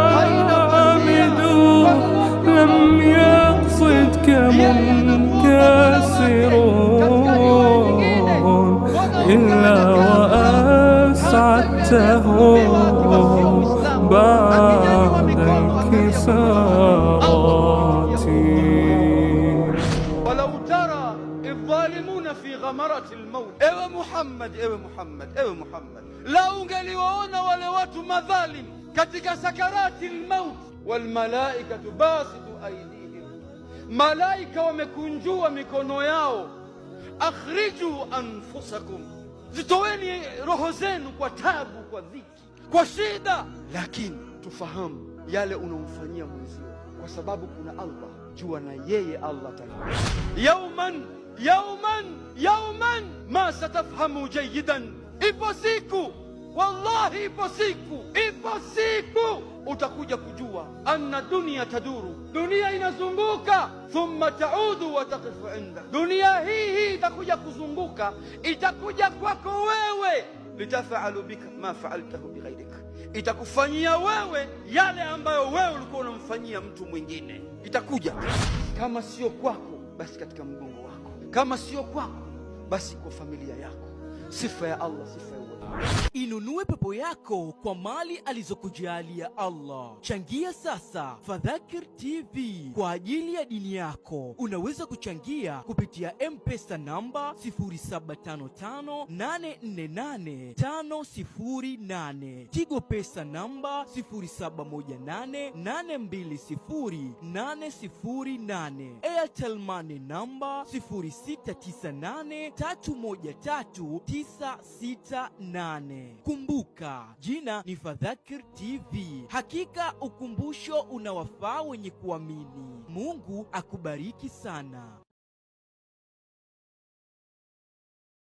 المحامد لم يقصدك منكسر إلا وأسعدته بعد انكسارات. ولو ترى الظالمون في غمرة الموت. Ewe Muhammad, ewe Muhammad, ewe Muhammad, lau ungeliwaona wale watu madhalim katika sakarati lmaut, walmalaikatu basitu aidihim, malaika wamekunjua mikono yao, akhriju anfusakum, zitoweni roho zenu kwa tabu, kwa dhiki, kwa shida. Lakini tufahamu yale unaomfanyia mwenzio, kwa sababu kuna Allah, jua na yeye Allah atalipa. Yauman yauman yauman ma satafhamu jayidan, ipo siku, wallahi ipo siku, ipo siku utakuja kujua anna dunia taduru, dunia inazunguka, thumma taudu wa taqifu inda, dunia hii hii itakuja kuzunguka, itakuja kwako wewe, litafalu bika ma faaltahu bighairik, itakufanyia wewe yale ambayo wewe ulikuwa unamfanyia mtu mwingine. Itakuja kama sio kwako, basi katika mgongo wako, kama sio kwako, basi kwa familia yako. Sifa ya Allah, sifa ya uwezo. Inunue pepo yako kwa mali alizokujalia Allah. Changia sasa Fadhakir TV kwa ajili ya dini yako. Unaweza kuchangia kupitia M-Pesa namba 0755848508, Tigo Pesa namba 0718820808, Airtel Money namba 0698313968. Kumbuka, jina ni Fadhakir TV. Hakika ukumbusho unawafaa wenye kuamini. Mungu akubariki sana.